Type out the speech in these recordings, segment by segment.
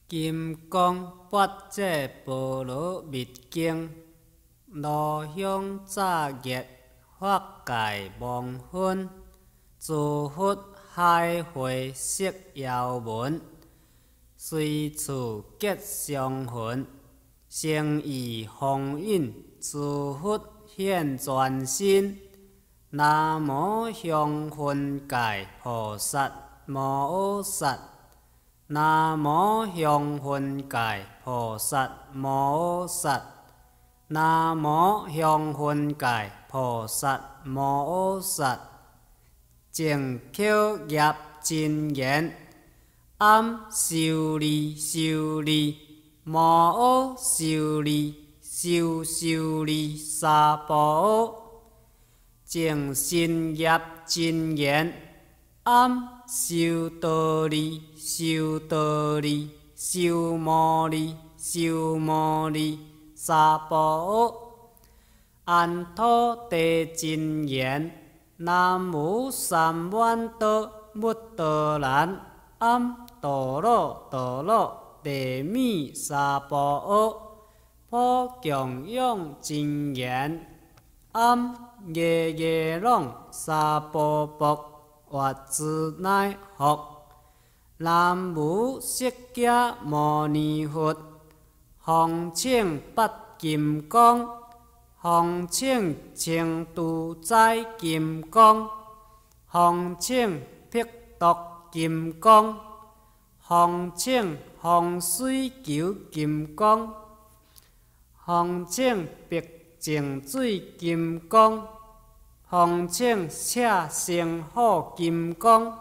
金剛般若波羅蜜經，爐香乍熱，法界忘分，諸佛海會釋遙聞，隨處結相分，誠意方引，諸佛現全身。南無香分界菩薩摩訶薩。南無香分界菩薩摩訶薩，南無香分界菩薩摩訶薩。淨巧業真言，暗修利修利，摩訶修利修修利沙婆訶。淨身業真言，暗修多利修多利修摩利修摩利沙婆訶。安土地真言，南無三滿多武多蘭暗陀羅陀羅地米沙婆訶。普供養真言，暗耶耶朗沙婆婆瓦茲乃佛。南無釋迦牟尼佛，方請八金剛，方請清都宰金剛，方請辟毒金剛，方請風水球金剛，方請白淨水金剛，方請赤生虎金剛，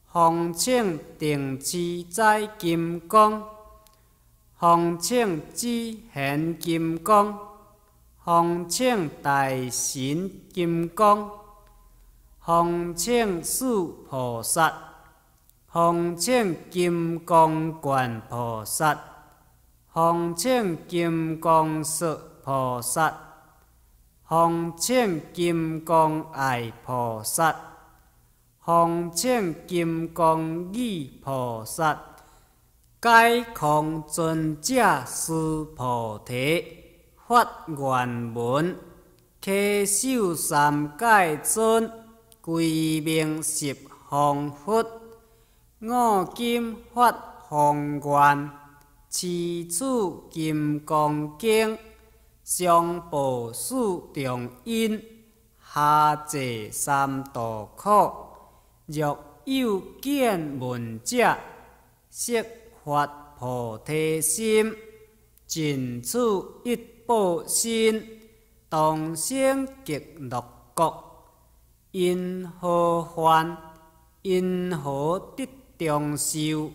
方請定持宰金剛，方請止現金剛，方請大神金剛，方請四菩薩，方請金剛觀菩薩，方請金剛說菩薩，方請金剛愛菩薩，方請金剛語菩薩，解空尊者須菩提，發願文，稽首三界尊，歸命十方佛。我今發宏願，持此金剛經，上報四重恩，下濟三途苦。若有見聞者，悉發菩提心，盡此一報身，同生極樂國。云何願？云何得長壽？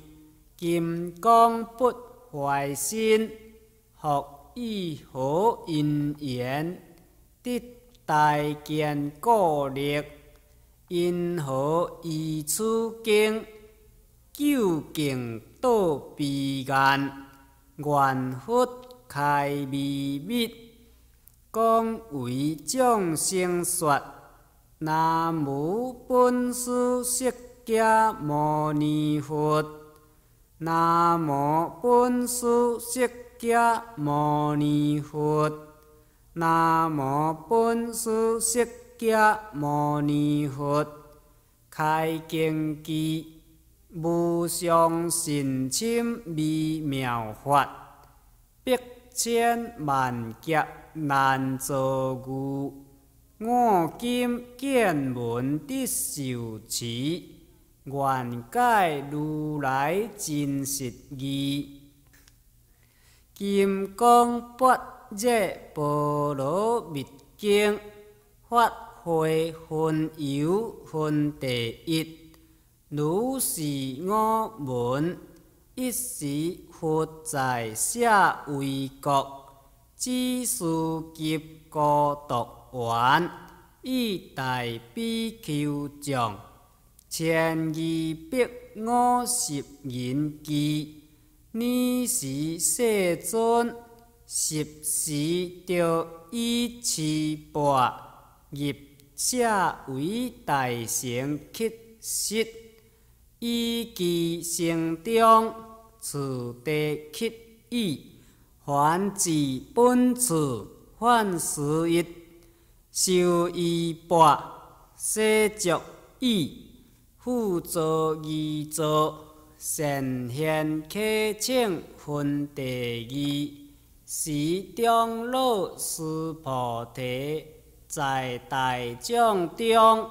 金剛不壞身，復以何因緣得大堅固力？云何依此經究竟到彼岸？願佛開秘密，廣為眾生說。南無本師釋迦牟尼佛。南無本師釋迦牟尼佛。南無本師釋迦牟尼佛。開經偈，無上甚深微妙法，百千萬劫難遭遇。我今見聞得受持，願解如來真實義。金剛般若波羅蜜經，法會分由分第一。如是我聞，一時佛在舍衛國，只須給孤獨園，與大比丘眾，1250人俱。爾時世尊十時著已持缽，入舍衛大城乞食，以其城中。次第乞語，梵字本次梵思一，修衣缽，洗足已，復作而坐，善現啟請分第二。時長老須菩提在大眾中，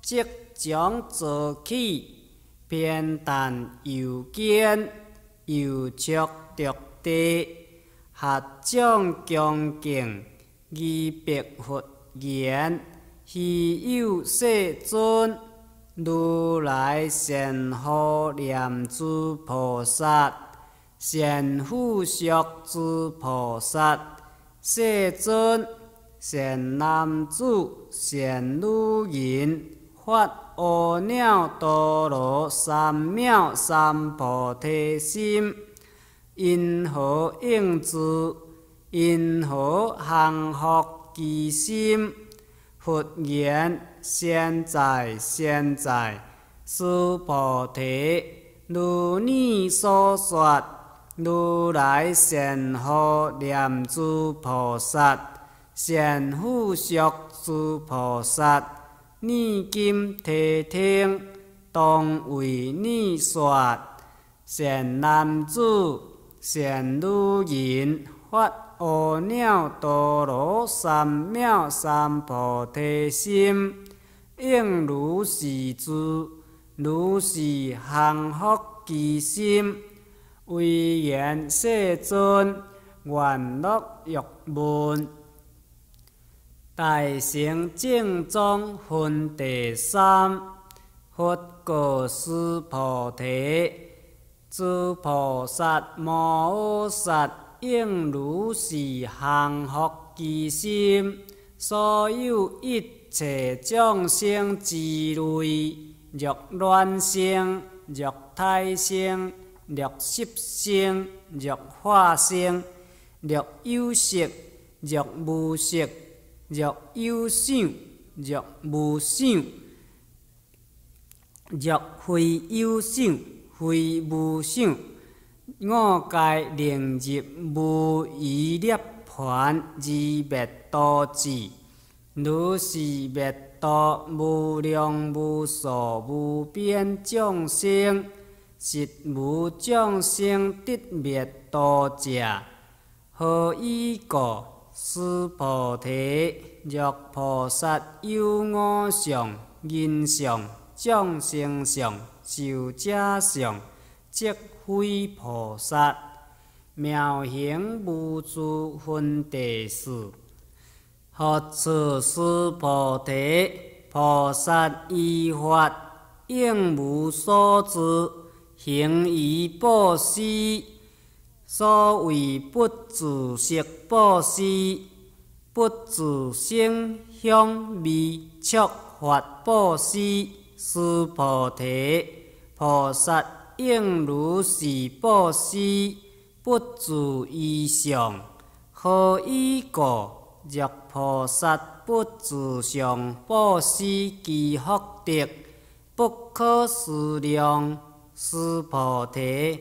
即將坐起，偏袒右肩，右足著地，合掌恭敬，而白佛言：希有世尊，如來善護念諸菩薩，善付囑諸菩薩，世尊，善男子，善女人，發阿耨多羅三藐三菩提心，云何應知？云何降伏其心？佛言：善哉，善哉，須菩提，如你所說。如來善護念諸菩薩，善付囑諸菩薩，你今諦聽，當為你說。善男子，善女人，發阿耨多羅三藐三菩提心，應如是知，如是降伏其心。唯願世尊，願樂欲聞。大乘正宗分第三，佛告須菩提：諸菩薩摩訶薩應如是降伏其心，所有一切眾生之類，若卵生，若胎生，若濕生，若化生，若有色，若無色，若有想，若無想，若非有想，非無想，五界能入無餘涅槃而滅度智，如是滅度無量無數無邊眾生。實無眾生得滅度者，何以故？須菩提，若菩薩有我相、人相、眾生相、壽者相，則非菩薩。妙行無住分第四。復次須菩提，菩薩於法應無所住，行於布施，所謂不住色布施，不住聲香味觸法布施。須菩提，菩薩應如是布施，不住於相。何以故？若菩薩不住相布施，其福德不可思量。須菩提，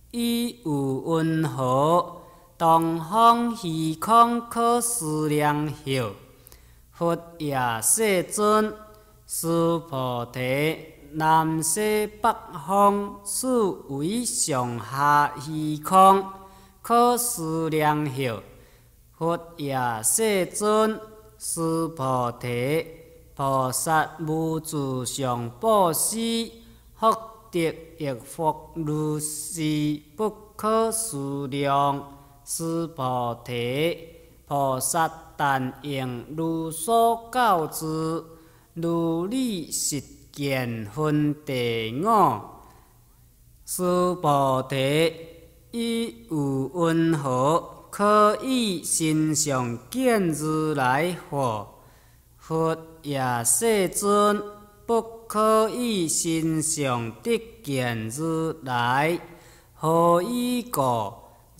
以有云何？東方虛空可思量否？佛也世尊，須菩提，南西北方四維上下虛空可思量否？佛也世尊，須菩提，菩薩無住相布施，福德亦復如是，不可思量。須菩提，菩薩但應如所教知，如理實見分第五。須菩提，以有云何可以身上見如來否？佛也世尊，不可以身上得見如來。何以故？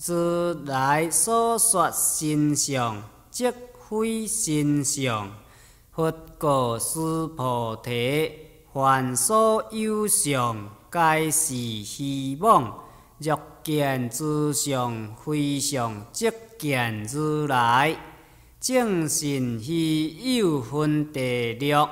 如來所說身相，即非身相。佛告須菩提：凡所有相，皆是虛妄。若見諸相非相，即見如來。正信希有分第六，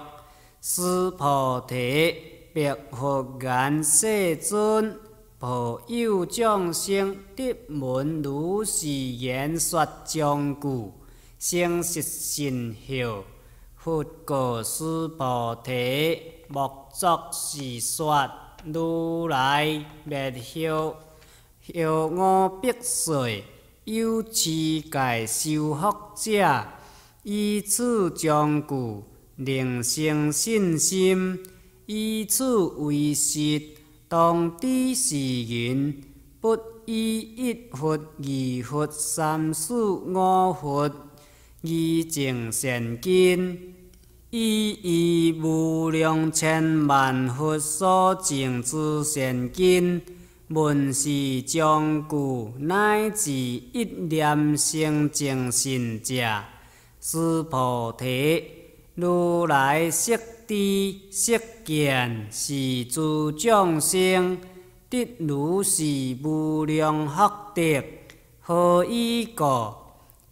須菩提，白佛言：世尊，保佑眾生得聞如是言說章句，成實信後。佛告須菩提：莫作是說，如來滅後，後5百歲，有持戒修福者，以此章句，能生信心，以此為實，當知是人，不以一佛、二佛、三四五佛而證善根，以於無量千萬佛所證之善根，聞是章句，乃至一念生淨信者，須菩提，如來悉知悉見是諸眾生得如是無量福德。何以故？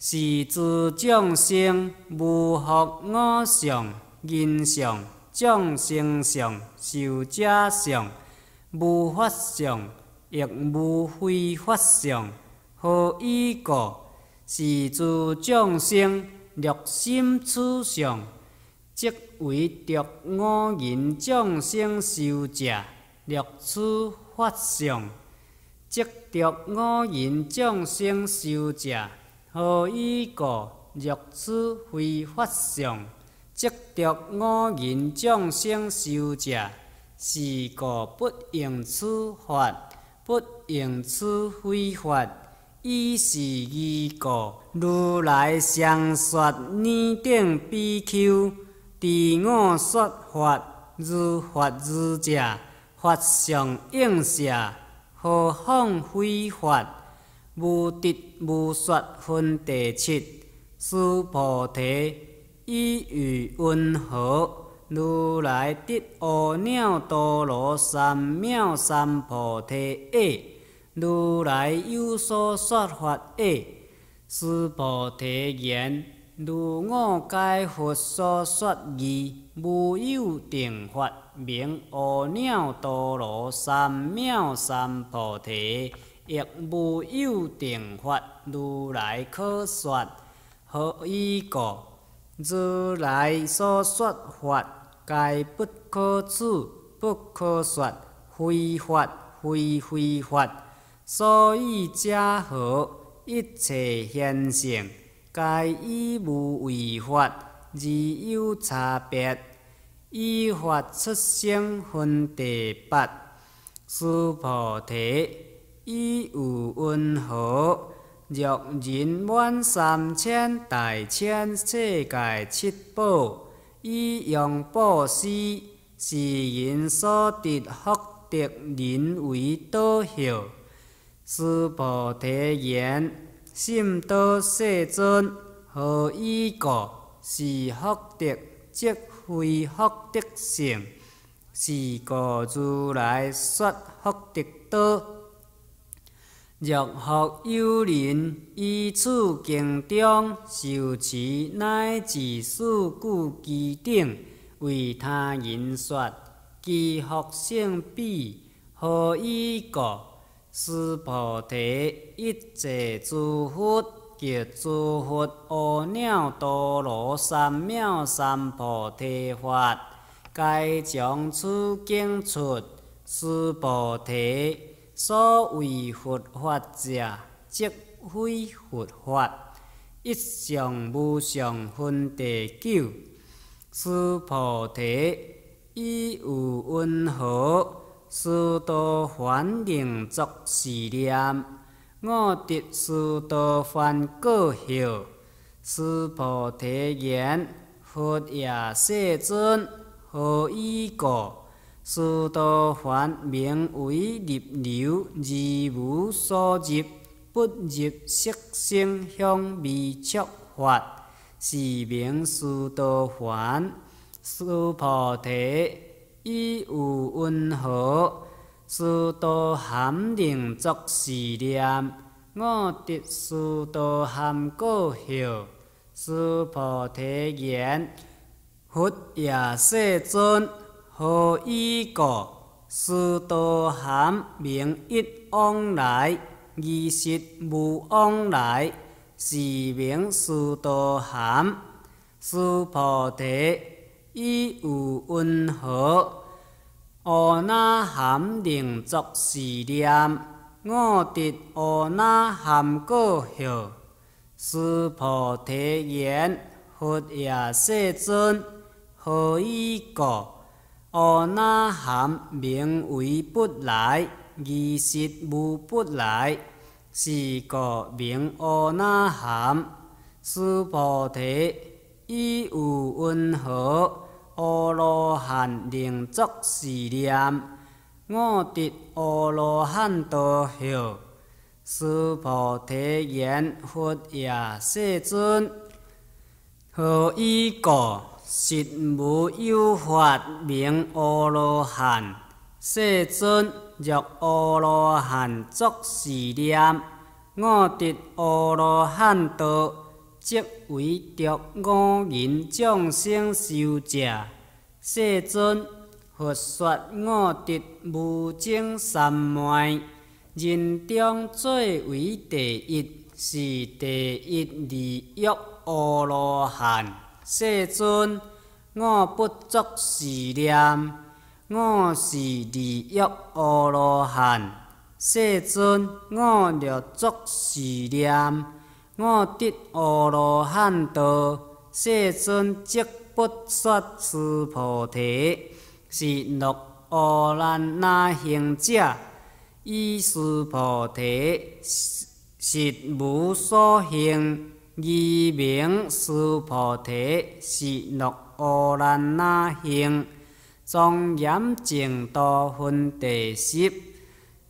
是諸眾生無復我相、人相、眾生相、壽者相，無法相，亦無非法相。何以故？是諸眾生六心處相，即為著五蘊眾生壽者，六處法相，即著五蘊眾生壽者。何以故？若此非法相，即著五蘊眾生壽者，是故不應此法，不應此非法。以是義故，如來常說爾等比丘，知我說法，如法如者，法相應舍，何況非法？無得無說分第七。須菩提，以喻云何？如來得阿耨多羅三藐三菩提耶？如來有所說法耶？須菩提言：如我解佛所說義，無有定法名阿耨多羅三藐三菩提，亦無有定法如來可說。何以故？如來所說法，皆不可取，不可說，非法，非非法。所以者何？一切現成，皆以無為法而有差別，以法出生分第八。須菩提，以喻云何？若人滿三千大千世界七寶，以用布施，是人所得福德人為倒後。須菩提言：心多世尊，何以故？是福德，即非福德性。是故如來說福德多。若復有人於此經中受持乃至四句偈等，為他人說，其福勝彼。何以故？須菩提，一切諸佛及諸佛阿耨多羅三藐三菩提法，皆從此經出。須菩提，所謂佛法者，即非佛法。一相無相分第九。須菩提，以喻云何？須陀洹能作是念：我得須陀洹果後。須菩提言：佛也世尊，何以故？須陀洹名為入流而無所入，不入色聲香味觸法，是名須陀洹。須菩提，以喻云何？須陀含能作是念：我得須陀含果後。須菩提言：佛也世尊，何以故？須陀含名一往來，二實無往來，是名須陀含。須菩提，以有雲何？阿那含能作是念：我得阿那含果後。須菩提言：佛也世尊，何以故？阿那含名為不來，二實無不來，是故名阿那含。須菩提，以有雲何？阿羅漢能作是念：我得阿羅漢道後。須菩提言：佛也世尊，何以故？實無有法名阿羅漢。世尊，若阿羅漢作是念：我得阿羅漢道，即為著五蘊眾生修者。世尊，佛說我得無諍三昧，人中最為第一，是第一義欲阿羅漢。世尊，我不作是念：我是離欲阿羅漢。世尊，我若作是念：我得阿羅漢道，世尊即不說須菩提，是樂阿難那行者，以須菩提實無所行，而名須菩提是樂阿難那行。莊嚴淨土分第十。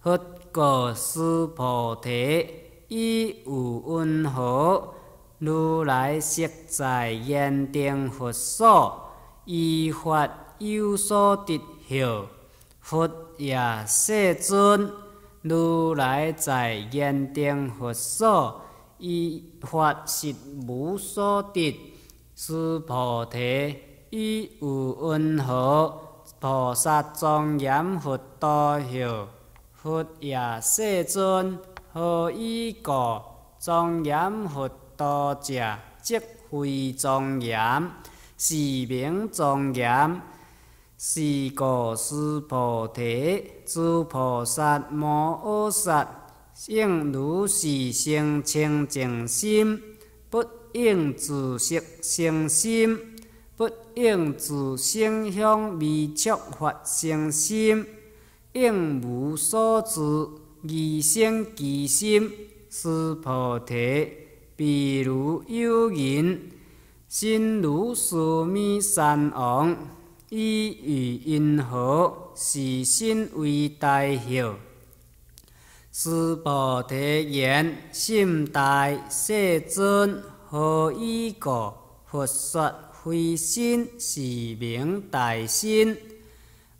佛告須菩提：以有雲何？如來昔在燃燈佛所，依法有所得後。佛也世尊，如來在燃燈佛所，依法實無所得。須菩提，以有雲何？菩薩莊嚴佛土後。佛也世尊，何以故？莊嚴佛土者，即非莊嚴，是名莊嚴。是故須菩提，諸菩薩摩訶薩，應如是生清淨心，不應自色生心，不應自聲香味觸法生心，應無所住而生其心。須菩提，譬如有人身如須彌山王，以欲云何？是身為大孝。須菩提言：心大，世尊，何以故？佛說非身是名大身。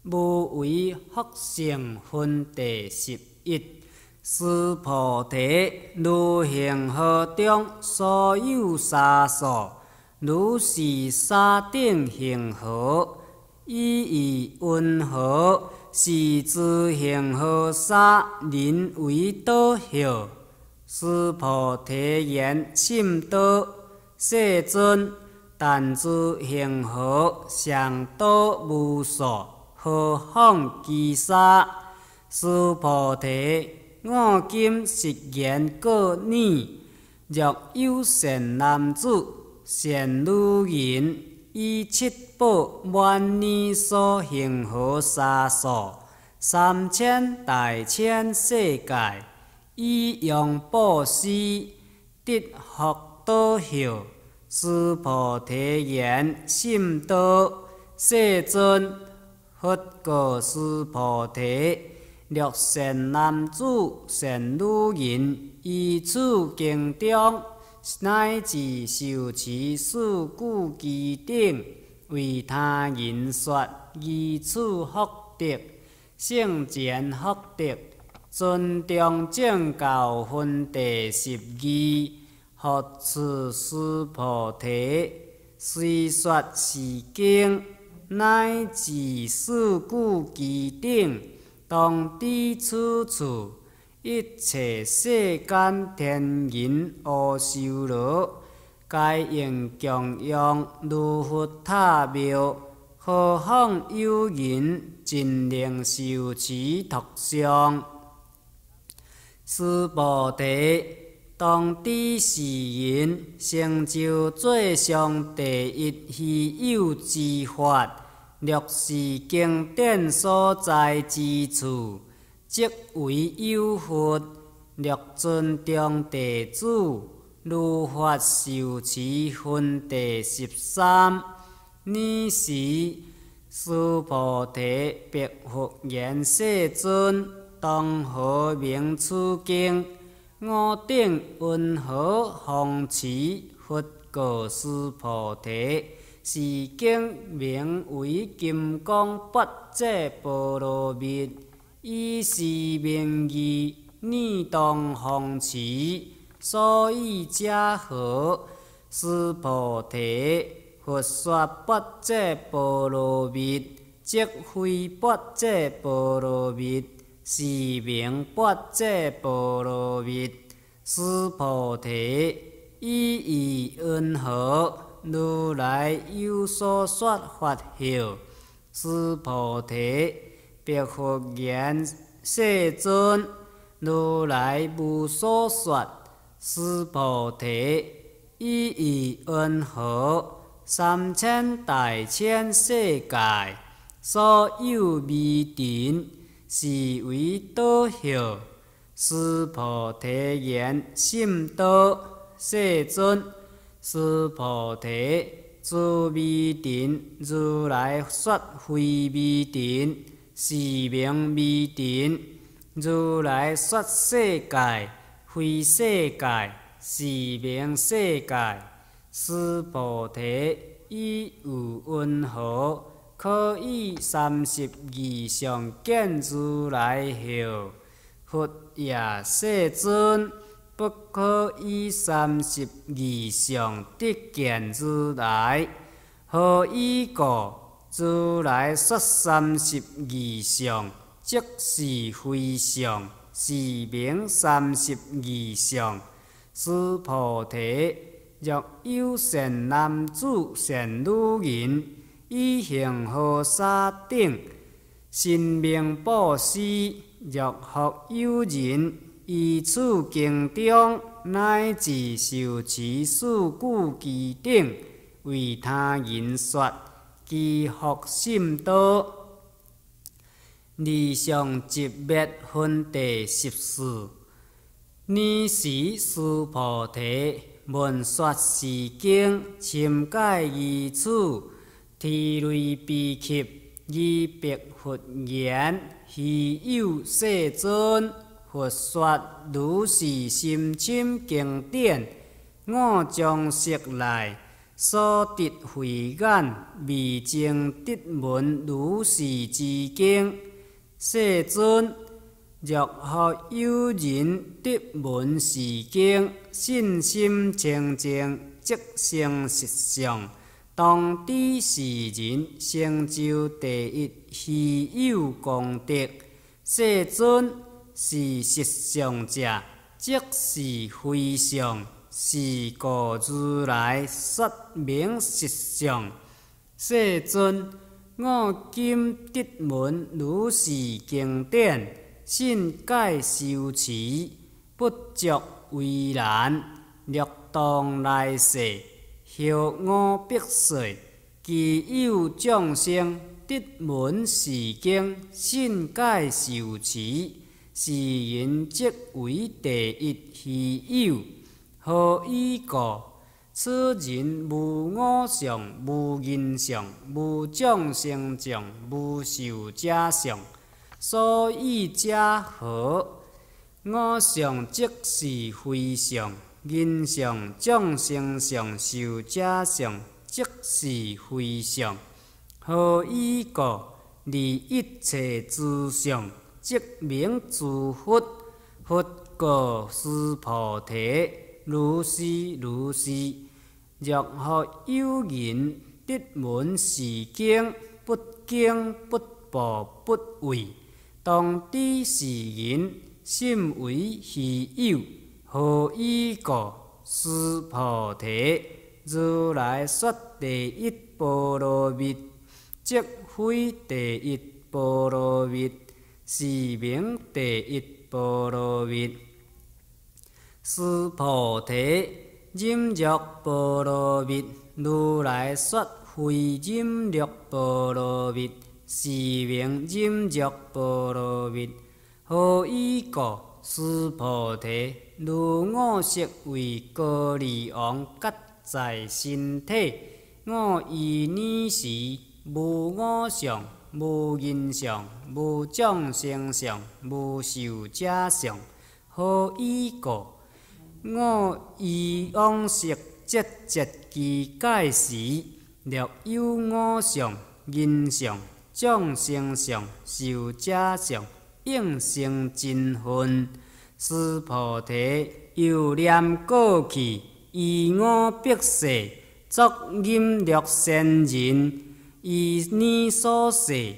無為福勝分第11。須菩提，如恆河中所有沙數，如是沙等恆河，以欲雲何？是諸恆河沙人為倒後。須菩提言：甚多，世尊，但諸恆河尚多無數，何況其沙？須菩提，我今實言告你：若有善男子、善女人，以七寶滿你所恆河沙數，三千大千世界，以用布施，得福倒後。須菩提言：甚多，世尊。佛告須菩提：若善男子、善女人，於此經中，乃至受持四句偈等，為他人說，於此福德，聖前福德，尊重正教分第十二，復次須菩提，隨說是經，乃至四句偈等，當知此處一切世間天人阿修羅，皆應供養如佛塔廟，何況有人盡能受持讀誦。須菩提，當知是人成就最上第一稀有之法，若是經典所在之處，即為有佛，略尊重弟子，如法受持分第十三。爾時，須菩提白佛言：世尊，當何名此經？我等云何奉持？佛告須菩提：是經名為金剛般若波羅蜜，以是名義，你當奉持。所以者何？須菩提，佛說般若波羅蜜，即非般若波羅蜜，是名般若波羅蜜。須菩提，以意云何？如來有所說法號。須菩提，白佛言：世尊，如來無所說。須菩提，以意云何？三千大千世界所有微塵，是為倒號。須菩提言：甚多。世尊，須菩提，諸微塵，如來說非微塵，是名微塵。如來說世界，非世界，是名世界。須菩提，以有云何？可以三十二相見如來號？佛也，世尊，不可以三十二相得見如來。何以故？如來說三十二相，即是非相，是名三十二相。須菩提，若有善男子、善女人，以恆河沙等身命布施；若復有人於此經中，乃至受持四句偈等，為他人說，其福甚多。二相寂滅分第十四。爾時須菩提聞說是經，深解義處，涕淚悲泣，而白佛言：希有世尊，佛說如是甚深經典，我將昔來所得慧眼，未曾得聞如是之經。世尊，若復有人得聞是經，信心清淨，即成實相。當知是人成就第一稀有功德。世尊，是實相者，即是非相，是故如來說名實相。世尊，我今得聞如是經典，信解修持，不作為難。欲當來世，後五百歲，其有眾生得聞是經，信解受持，是人即為第一稀有。何以故？此人無我相，無人相，無眾生相，無壽者相。所以者何？我相即是非相，人相、眾生相、壽者相，即是非相。何以故？離一切諸相，即名諸佛。佛告須菩提：如是如是。若復有人得聞是經，不驚不怖不畏，當知是人甚為希有。何以故？須菩提，如來說第一波羅蜜，即非第一波羅蜜，是名第一波羅蜜。須菩提，忍辱波羅蜜，如來說非忍辱波羅蜜，是名忍辱波羅蜜。何以故？須菩提，如我昔為歌利王，結在身體，我憶念時，無我相，無人相，無眾生相，無壽者相。何以故？我憶往昔節節機界時，略有我相、人相、眾生相、壽者相，應生嗔恨。須菩提，猶念過去，於我彼世，作忍辱仙人，憶念所世，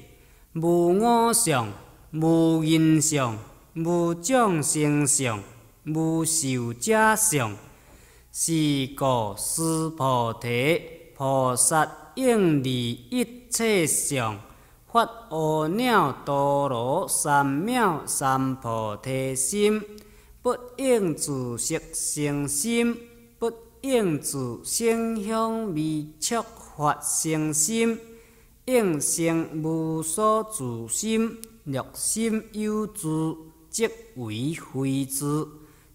無我相、無人相、無眾生相、無壽者相。是故，須菩提，菩薩應離一切相，發阿耨多羅三藐三菩提心，不應自色生心，不應自聲香味觸法生心，應生無所住心。若心有住，即為非住。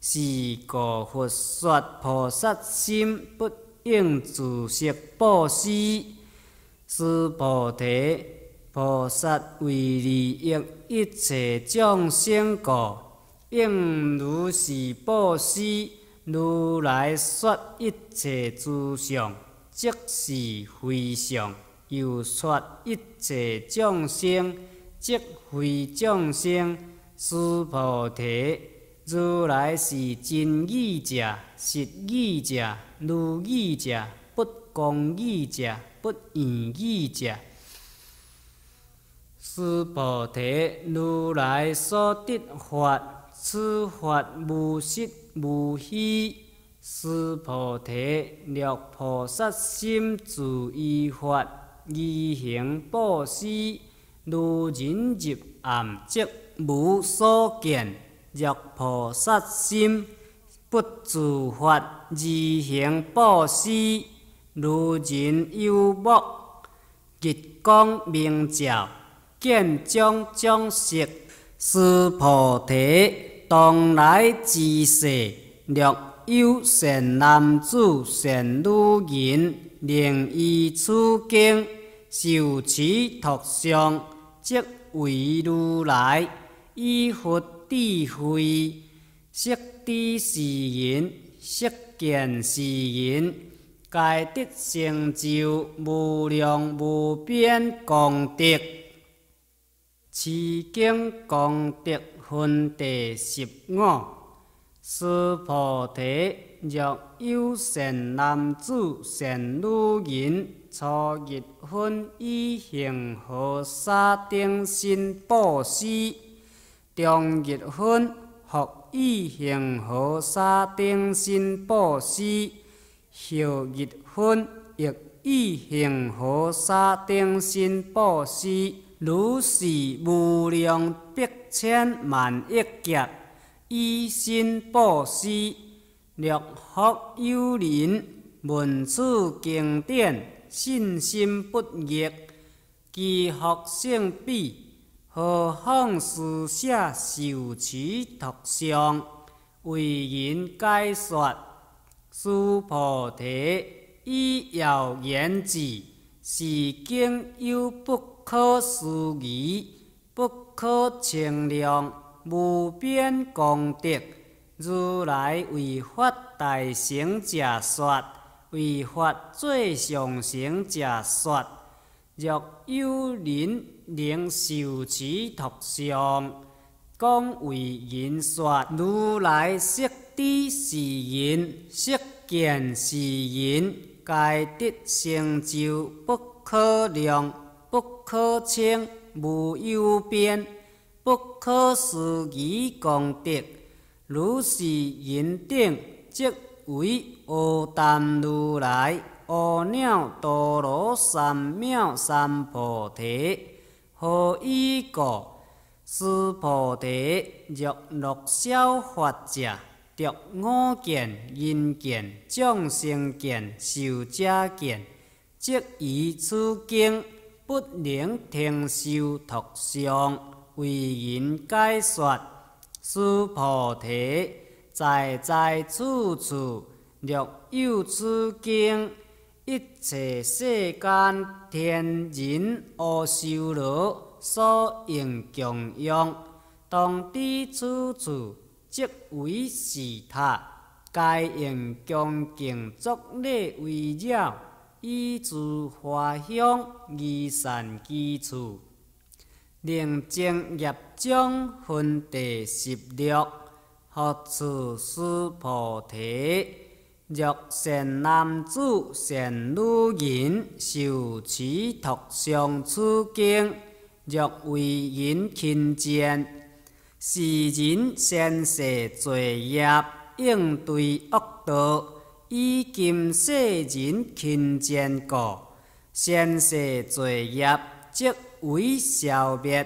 是故佛說菩薩心不應自色布施。須菩提，菩薩為利益一切眾生故，應如是布施。如來說一切諸相，即是非相；又說一切眾生，即非眾生。須菩提，如來是真語者、實語者、如語者、不誑語者、不異語者。須菩提，如來所得法，此法無實無虛。須菩提，若菩薩心住於法，而行布施，如人入暗，則無所見。若菩薩心不住法而行布施，如人有目，日光明照，見種種色。須菩提，當來之世，若有善男子、善女人，能依此經，受持讀誦，即為如來以佛智慧，悉知是人，悉見是人，皆得成就無量無邊功德。持經功德分第15。須菩提，若有善男子、善女人，初日分以恆河沙等身布施，中日分復以恆河沙等身布施，後日分亦以恆河沙等身布施。如是無量百千萬億劫，以身布施。若復有人聞此經典，信心不逆，其福勝彼，何況施捨受持讀誦，為人解說。須菩提，以要言之，是經有不可思議、不可稱量、無邊功德。如來為發大乘者說，為發最上乘者說。若有人能受持讀誦，廣為人說。如來悉知是人，悉見是人，皆得成就不可量、不可稱、無有邊、不可思議功德。如是人等，即為阿澹如來阿耨多羅三藐三菩提。何以故？須菩提，若樂小法者，著我見、人見、眾生見、壽者見，則於此經不能聽受讀誦，為人解說。須菩提，在在處處，若有此經，一切世間天人阿修羅所應供養，當知此處即為寺塔，皆應恭敬作禮圍繞，以諸華香儀散其處，令淨業障分第十六。復次須菩提，若善男子、善女人受持讀誦此經，若為人親見，是人先世罪業應墜惡道，以今世人親見故，先世罪業即為消滅，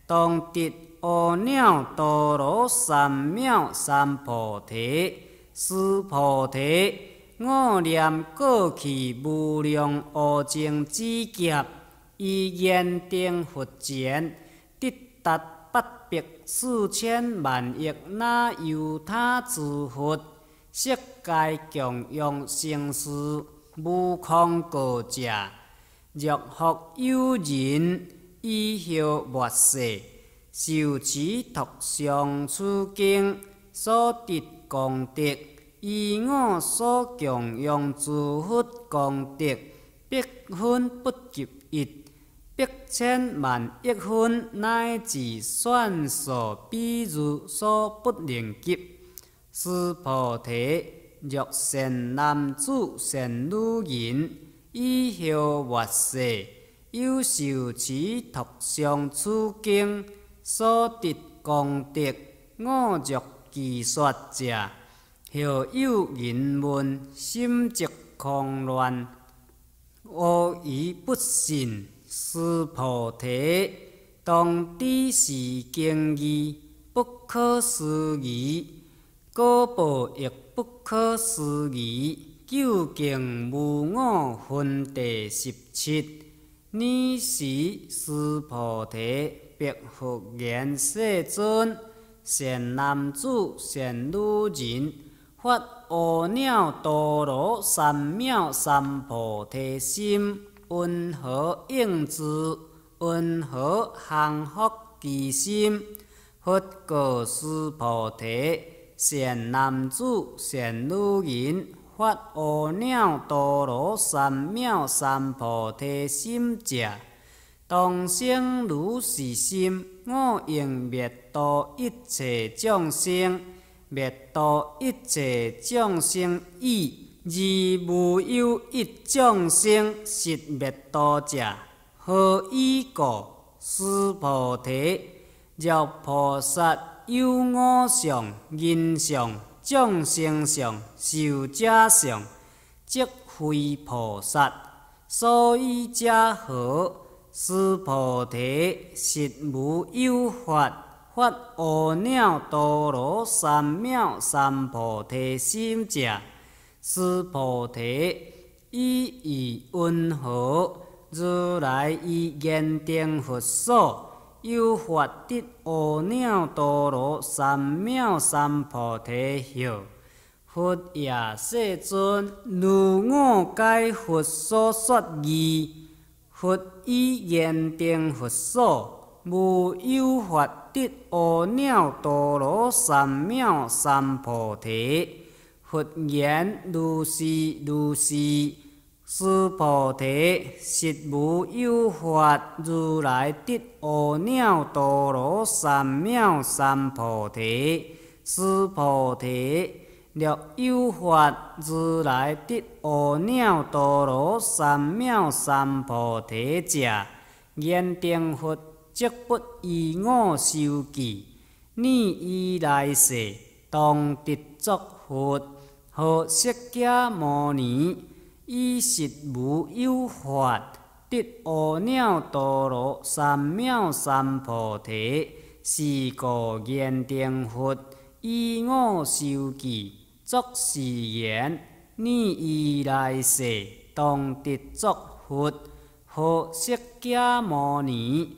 當得阿耨多羅三藐三菩提。須菩提，我念過去無量無盡劫劫，於燃燈佛前，得達八百四千萬億那由他諸佛，悉皆供養承事，無空過者。若復有人以後末世受持讀誦此經，所得功德，於我所供養諸佛功德，百分不及一，百千萬億分乃至算數比喻所不能及。須菩提，若善男子、善女人，以後末世有受持讀誦此經，所得功德，我若記說者，或有人問，心即狂亂，阿諛不信。須菩提，當知是經義不可思議，果報亦不可思議，究竟無我分第十七。爾時須菩提，白佛言：世尊，善男子、善女人，發阿耨多羅三藐三菩提心，云何應知？云何降伏其心？佛告須菩提：善男子、善女人，發阿耨多羅三藐三菩提心者，當生如是心：我應滅度一切眾生，滅度一切眾生已，而無有一眾生實滅度者。何以故？須菩提，若菩薩有我相、人相、眾生相、壽者相，則非菩薩。所以者何？須菩提，實無有法發阿耨多羅三藐三菩提心者。須菩提，以意云何？如來於燃燈佛所，有法得阿耨多羅三藐三菩提後。佛也世尊，如我解佛所說義，佛於燃燈佛所，無有法得阿耨多羅三藐三菩提。佛言：如是如是。須菩提，實無有法，如來得阿耨多羅三藐三菩提。須菩提，若有法，如來得阿耨多羅三藐三菩提者，燃燈佛則不依我授記，念以來世當得作佛。號釋迦牟尼，以實無有法得阿耨多羅三藐三菩提，是故燃燈佛依我授記作是言：念以來世當得作佛。號釋迦牟尼，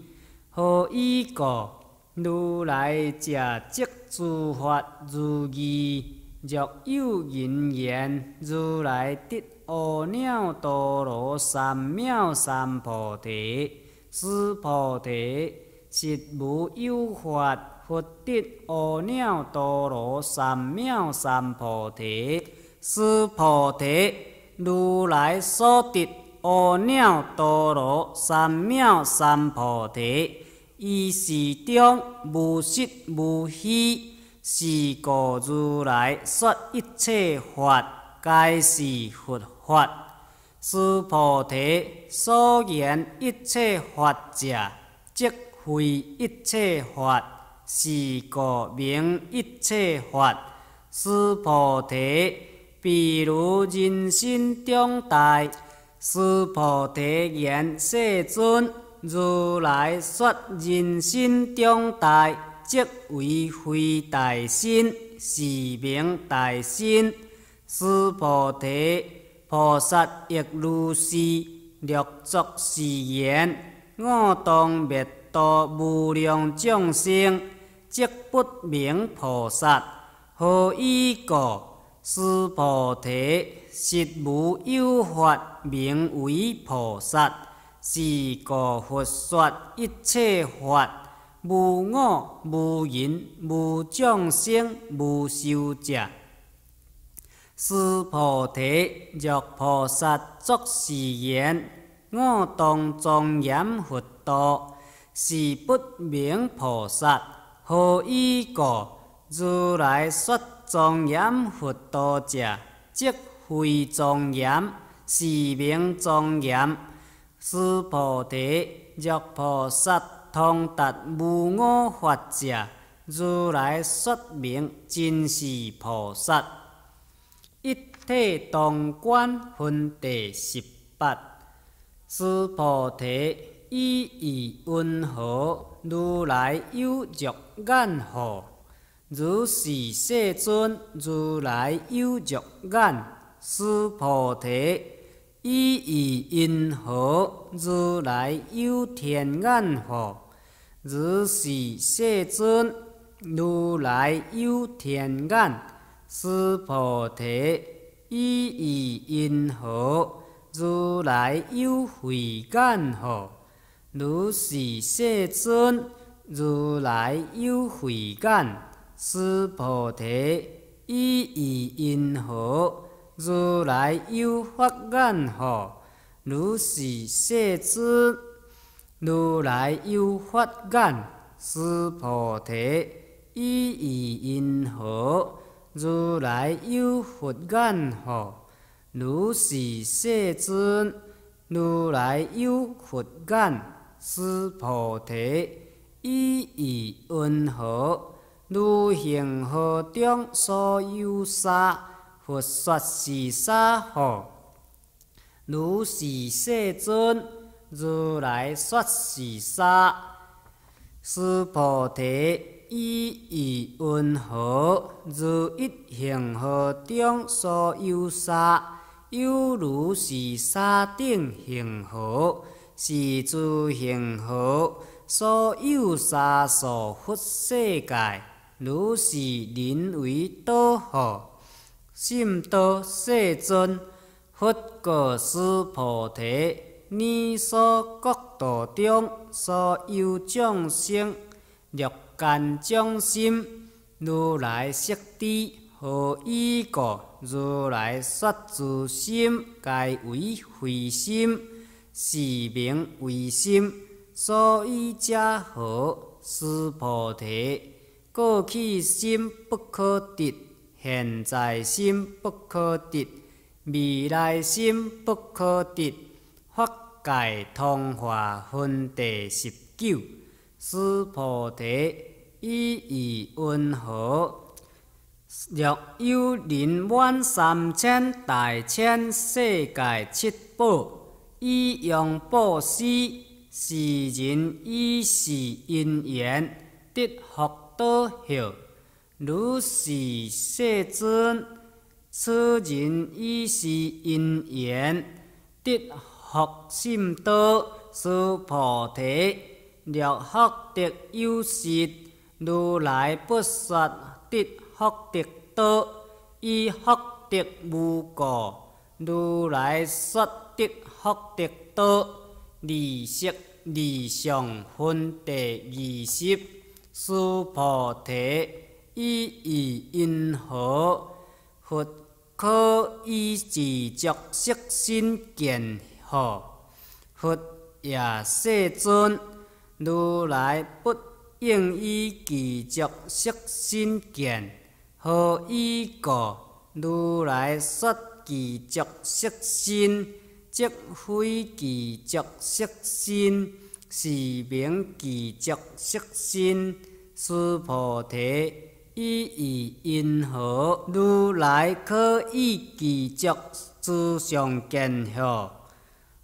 何以故？如來者即諸法如義。若有人言如來得阿耨多羅三藐三菩提，須菩提，實無有法，佛得阿耨多羅三藐三菩提。須菩提，如來所得阿耨多羅三藐三菩提，依是中無實無虛。是故如來說一切法，皆是佛法。須菩提，所言一切法者，即非一切法，是故名一切法。須菩提，譬如人身長大。須菩提言：世尊，如來說人身長大，即為非大身，是名大身。須菩提，菩薩亦如是，略作是言：我當滅度無量眾生，則不名菩薩。何以故？須菩提，實無有法名為菩薩。是故佛說一切法，無我、無人、無眾生、無壽者。須菩提，若菩薩作是言：我當莊嚴佛道，是不名菩薩。何以故？如來說莊嚴佛道者，即非莊嚴，是名莊嚴。須菩提，若菩薩通達無我法者，如來說名真是菩薩。一體當觀分第18。須菩提，以意雲何，如來有若眼何？如是世尊，如來有若眼。須菩提，以意云何，如來有天眼何？如是世尊，如來有天眼。須菩提，以意云何，如來有慧眼何？如是世尊，如來有慧眼。須菩提，以意云何，如來有法眼何？如是世尊，如來有法眼。須菩提，以意云何，如來有佛眼何？如是世尊，如來有佛眼。須菩提，以意云何，如恆河中所有沙，佛說是沙何？如是世尊，如來說是沙。須菩提，以意云何，如一恆河中所有沙，猶如是沙等恆河，是諸恆河所有沙數佛世界，如是人為倒何？心多世尊，佛告須菩提：你所國度中所有眾生，若間將心，如來悉知。何以故？如來說諸心，皆為非心，是名唯心。所以者何？須菩提，過去心不可得，現在心不可得，未來心不可得。法界通化分第十九。須菩提，以意云何？若有人滿三千大千世界七寶，以用布施，是人以是因緣得福德後。如是世尊，此人以是因緣得福甚多。須菩提，若福德有實，如來不說得福德多，以福德無故，如來說得福德多。二色二相分第二十。須菩提，以意云何？佛可以具足色身見乎？佛也世尊，如來不應以具足色身見。何以故？如來說具足色身，即非具足色身，是名具足色身。須菩提，以意云何？如來可以具足諸上見乎？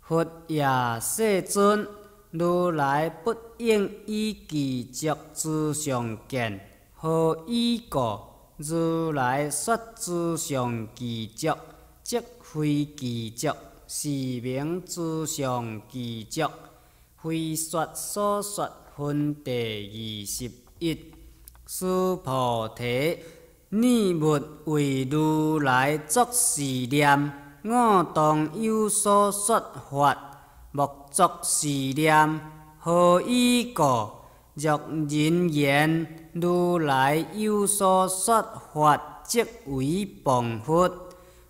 佛也世尊，如來不應以具足諸上見。何以故？如來說諸上具足，即非具足，是名諸上具足。非說所說分第二十一。須菩提，念勿為如來作是念：我當有所說法，莫作是念。何以故？若人言如來有所說法，即為謗佛，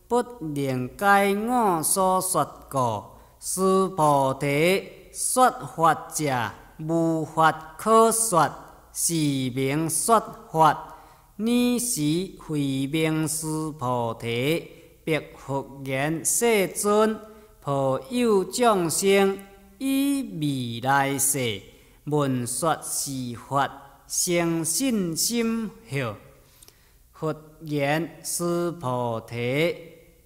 不能解我所說故。須菩提，說法者，無法可說，是名說法。爾時慧明須菩提，白佛言：世尊，普有眾生以未來世聞說是法，生信心否？佛言：須菩提，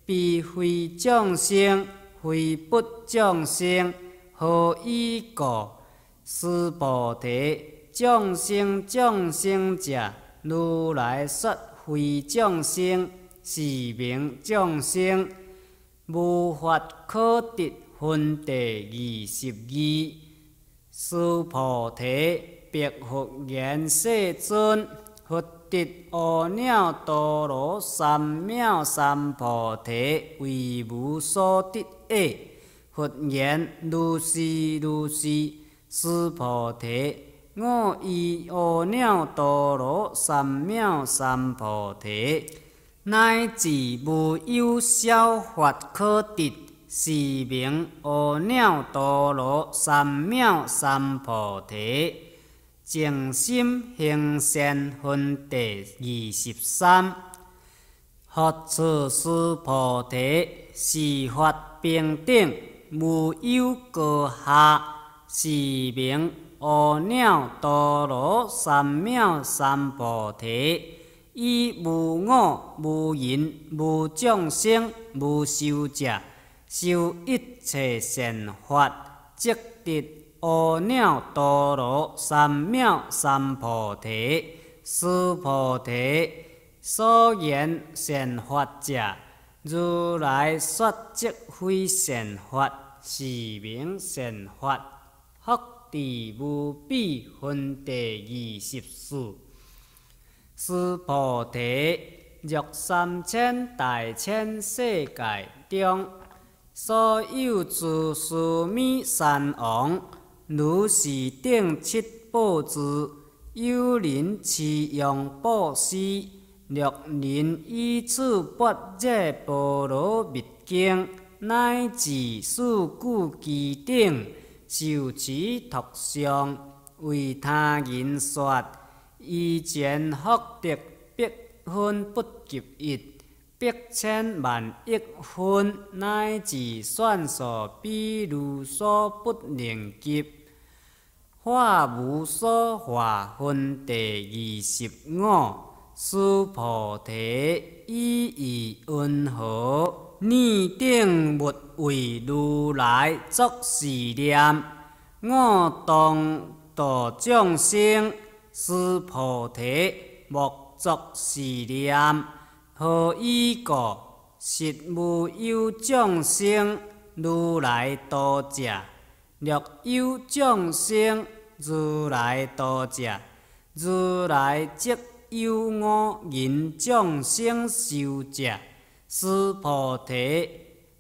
彼非眾生，非彼眾生。何以故？須菩提，眾生眾生者，如來說非眾生，是名眾生。無法可得分第二十二。須菩提，白佛言：世尊，佛得阿耨多羅三藐三菩提，為無所得耶？佛言：如是如是。須菩提，我依阿耨多羅三藐三菩提，乃至無有少法可得，是名阿耨多羅三藐三菩提。淨心行善分第二十三。佛說須菩提，是法平等，無有高下，是名阿耨多羅三藐三菩提。以無我、無人、無眾生、無壽者，修一切善法，即得阿耨多羅三藐三菩提。須菩提，所言善法者，如來說即非善法，是名善法。福智無比分第二十四。須菩提，若三千大千世界中，所有諸須彌山王，如是等七寶珠，有人持用布施，若人以此般若波羅蜜經，乃至四句偈等，受持讀誦，為他人說，以前福德百分不及一，百千萬億分，乃至算數比喻所不能及。化無所化分第25。須菩提，以意雲何？爾等勿為如來作是念：我當度眾生。須菩提，莫作是念。何以故？實無有眾生如來度者。若有眾生如來度者，如來則有五人眾生壽者。須菩提，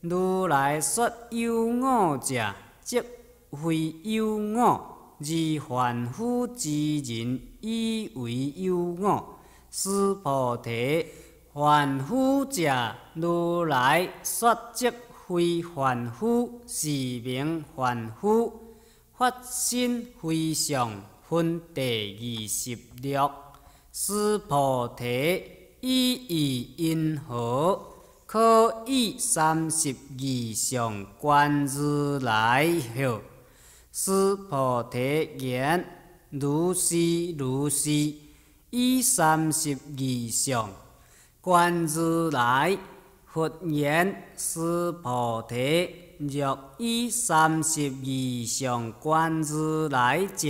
如來說有我者，則非有我，而凡夫之人以為有我。須菩提，凡夫者，如來說則非凡夫，是名凡夫。法身非相分第26。須菩提，以意雲何？可以三十二相觀如來呵？須菩提言：如是如是，以三十二相觀如來。佛言：須菩提，若以三十二相觀如來者，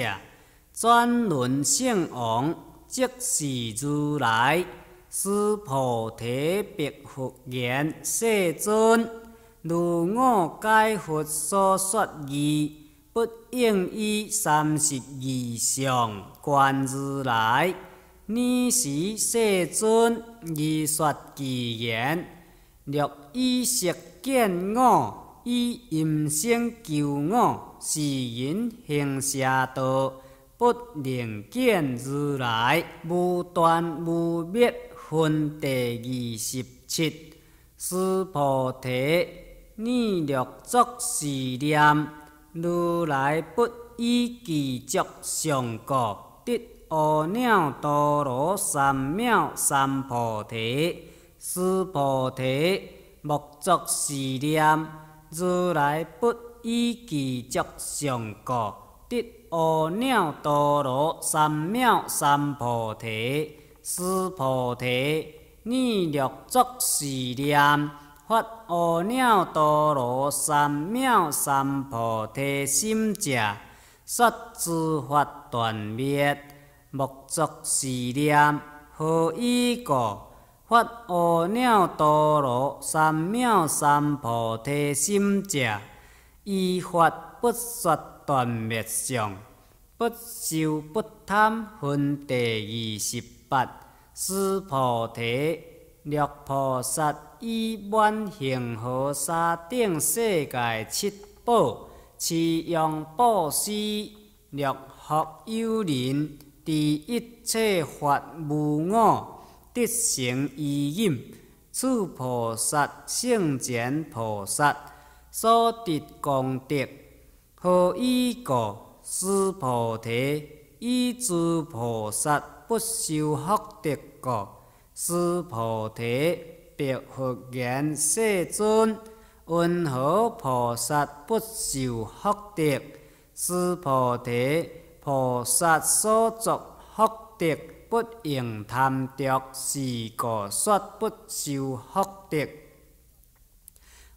轉輪聖王即是如來。須菩提白佛言：世尊，如我解佛所說義，不應以三十二相觀如來。爾時世尊而說偈言：若以色見我，以音聲求我，是人行邪道，不能見如來。無斷無滅分第27。須菩提，你若作是念：如來不以具足相故，得阿耨多羅三藐三菩提。須菩提，莫作是念。如來不以具足相故，得阿耨多羅三藐三菩提。須菩提，你若作是念：發阿耨多羅三藐三菩提心者，說諸法斷滅。莫作是念。何以故？發阿耨多羅三藐三菩提心者，依法不說斷滅相，不受不貪分第28。須菩提，若菩薩以滿恆河沙等世界七寶，持用布施，若復有人知一切法無我，得成於忍，此菩薩勝前菩薩所得功德。何以故？須菩提，以諸菩薩不修福德故。須菩提，白佛言：世尊，云何菩薩不修福德？須菩提，菩薩所作福德，不用貪著，是故說不修福德。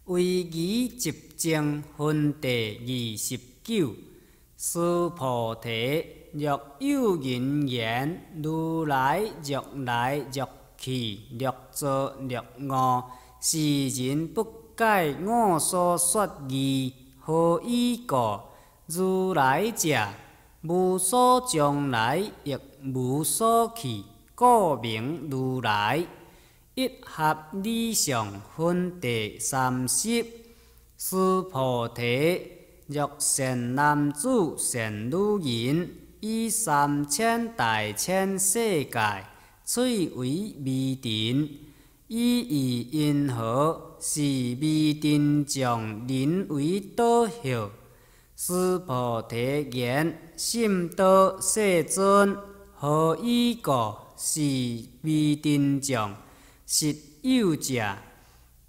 威儀集證分第29。須菩提，若有人言：如來若來若去，若作若無，是人不解我所說義。何以故？如來者，無所將來，亦無所去，故名如來。一合理相分第30。須菩提，若善男子、善女人，以三千大千世界喙為微塵，以意云何？是微塵眾人為倒歇。須菩提言：心多，世尊，何以故？是微塵眾實有者，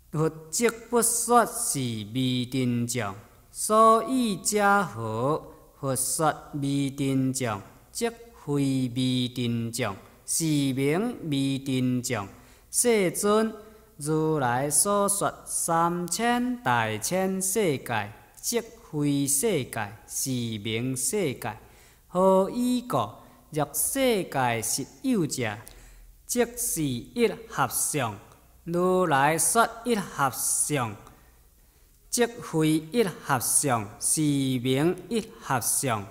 佛則不說是微塵眾。所以者何？佛說微塵眾，則非微塵眾，是名微塵眾。世尊，如來所說三千大千世界，則非世界，是名世界。何以故？若世界實有者，則是一合相。如來說一合相，則非一合相，是名一合相。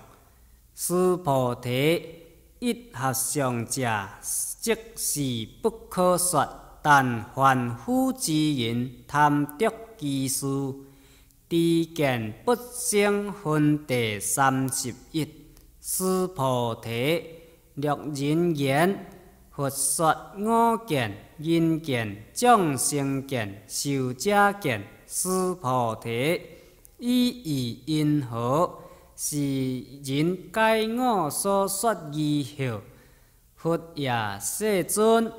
須菩提，一合相者，則是不可說。但凡夫之人貪著其事，知見不生分第31。須菩提，若人言：佛說我見、人見、眾生見、壽者見。須菩提，以意云何？是人解我所說義否？佛也，世尊，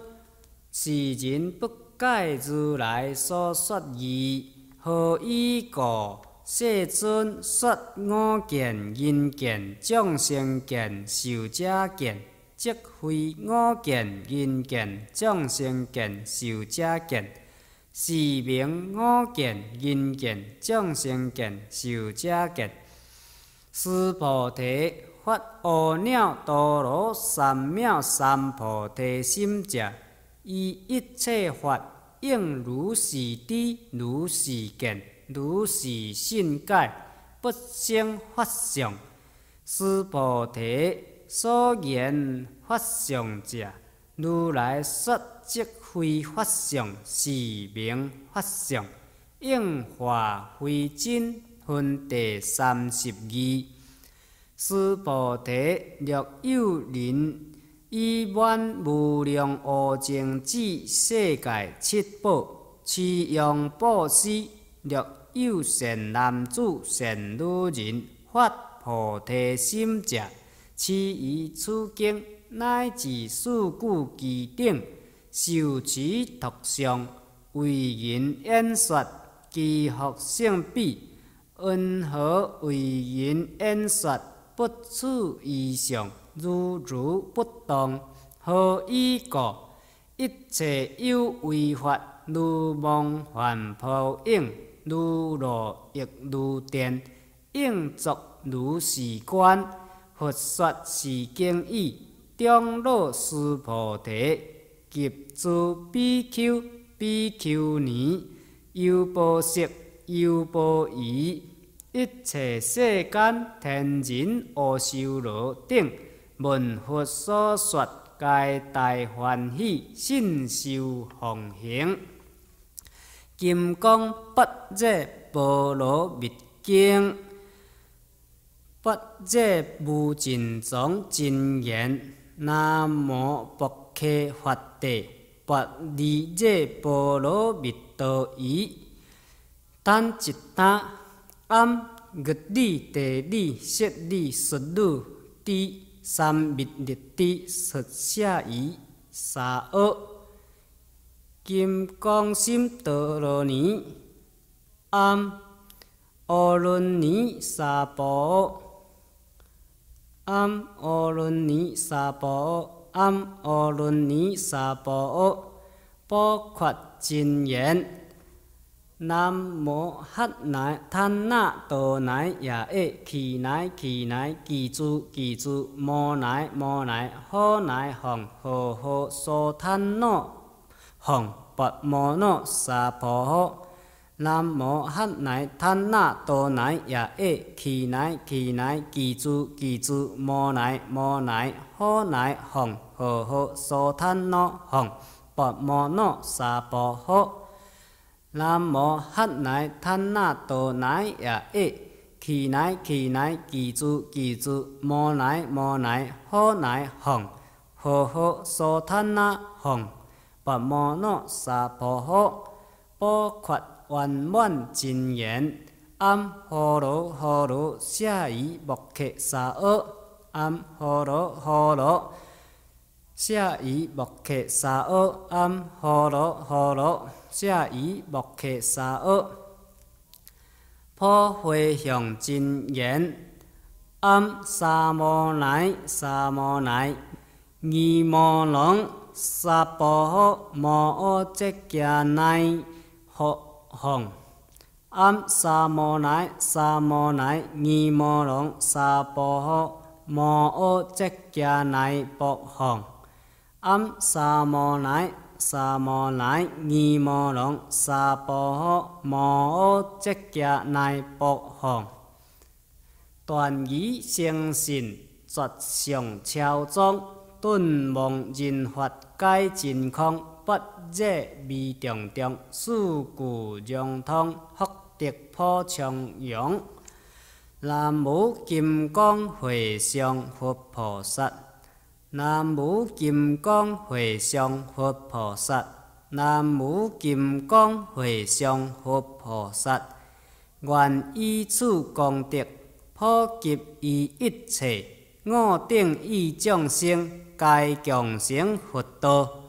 是人不解如來所說義。何以故？世尊說我見、人見、眾生見、壽者見，則非我見、人見、眾生見、壽者見，是名我見、人見、眾生見、壽者見。須菩提，發阿耨多羅三藐三菩提心者，於一切法應如是知、如是見、如是信解，不生法相。須菩提，所言法相者，如來說則非法相，是名法相。應化非真分第32。須菩提，若有人以滿無量無盡智世界七寶，持用布施，若有善男子、善女人發菩提心者，持於此經乃至四句偈頂，受持讀誦，為人演說，其福勝彼。云何為人演說？不處於相，如如不動。何以故？一切有為法，如夢幻泡影，如露亦如電，應作如是觀。佛說是經已，長老須菩提及諸比丘、比丘尼、優婆塞、優婆夷，一切世間天人阿修羅等，聞佛所說，皆大歡喜，信受奉行。金剛般若波羅蜜經，般若無盡藏真言，南無薄伽伐帝，跋離若波羅蜜多姨。等一他暗月理、地理、色理、術語、智、三密立智、出舍夷、沙阿、金剛心陀羅尼、暗阿倫尼沙婆、暗阿倫尼沙婆、暗阿倫尼沙婆，寶訣真言。南無喝乃曇那哆那耶耶毘乃毘乃祇珠祇珠摩乃摩乃诃乃吽呵呵娑曇那吽跋摩那萨婆诃。南無喝乃曇那哆那耶耶毘乃毘乃祇珠祇珠摩乃摩乃诃乃吽呵呵娑曇那吽跋摩那萨婆诃。南無喝乃曇那哆那耶耶毘乃毘乃祇珠祇珠摩乃摩乃诃乃吽呵呵呵娑曇那吽，跋摩那薩婆訶，寶訣圓滿真言，暗呼羅呼羅舍夷目克沙阿，暗呼羅呼羅舍夷目克沙阿，暗呼羅呼羅舍夷目克沙阿，普迴向真言，暗三摩乃三摩乃，二摩龍薩婆訶摩訶遮迦奈佛吽，暗三摩乃三摩乃，二摩龍薩婆訶摩訶遮迦奈佛吽，暗三摩乃三摩乃，二摩龍薩婆訶摩訶遮迦奈佛吽，斷疑生信絕相超裝，頓悟人法解真空，般若微重重，四句融通，福德普充揚。南無金剛迴向佛菩薩，南無金剛迴向佛菩薩，南無金剛迴向佛菩薩。願以此功德，普及於一切五等意眾生，皆共成佛道。